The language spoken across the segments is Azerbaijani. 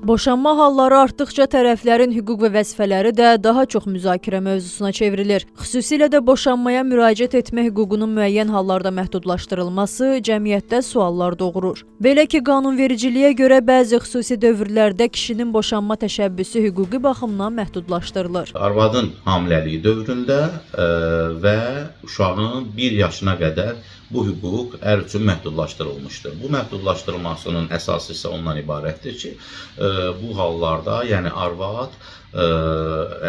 Boşanma halları artdıqca tərəflərin hüquq və vəzifələri də daha çox müzakirə mövzusuna çevrilir. Xüsusilə də boşanmaya müraciət etmə hüququnun müəyyən hallarda məhdudlaşdırılması cəmiyyətdə suallar doğurur. Belə ki, qanunvericiliyə görə bəzi xüsusi dövrlərdə kişinin boşanma təşəbbüsü hüquqi baxımdan məhdudlaşdırılır. Arvadın hamiləliyi dövründə və uşağın 1 yaşına qədər bu hüquq ər üçün məhdudlaşdırılmışdır. Bu məhdudlaşdırılmasının əsası isə ondan ibarətdir ki, bu hallarda, yəni arvad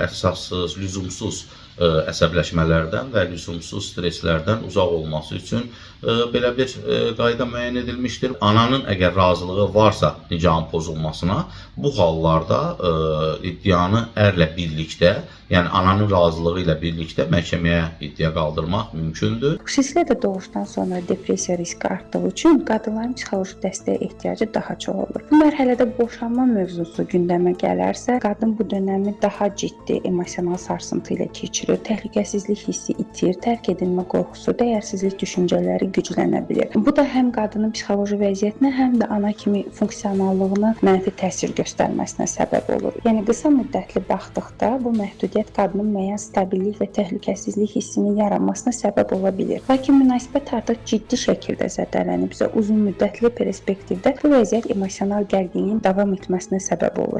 əsassız, lüzumsuz əsəbləşmələrdən və lüzumsuz stresslərdən uzaq olması üçün belə bir qayda müəyyən edilmişdir. Ananın əgər razılığı varsa nikahın pozulmasına, bu hallarda iddianı ərlə birlikdə, yəni ananın razılığı ilə birlikdə məhkəməyə iddia qaldırmaq mümkündür. Xüsusilə də doğuşdan sonra depressiya riski artdığı üçün qadınların psixoloji dəstəyə ehtiyacı daha çox olur. Bu mərhələdə boşanma mövzusu gündəmə gələrsə, qadın bu dönəmi daha ciddi emosional sarsıntı ilə keçirir, təhlükəsizlik hissi itir, tərk edilmə qorxusu, dəyərsizlik düşüncələri güclənə bilir. Bu da həm qadının psixoloji vəziyyətinə, həm də ana kimi funksionallığına mənfi təsir göstərməsinə səbəb olur. Yəni qısa müddətli baxdıqda bu məhdudiyyət qadının müəyyən stabillik və təhlükəsizlik hissinin yaranmasına səbəb ola bilir. Lakin münasibət artıq ciddi şəkildə zədələnibsə, uzun müddətli perspektivdə bu vəziyyət emosional gərginliyin davam etməsinə səbəb olur.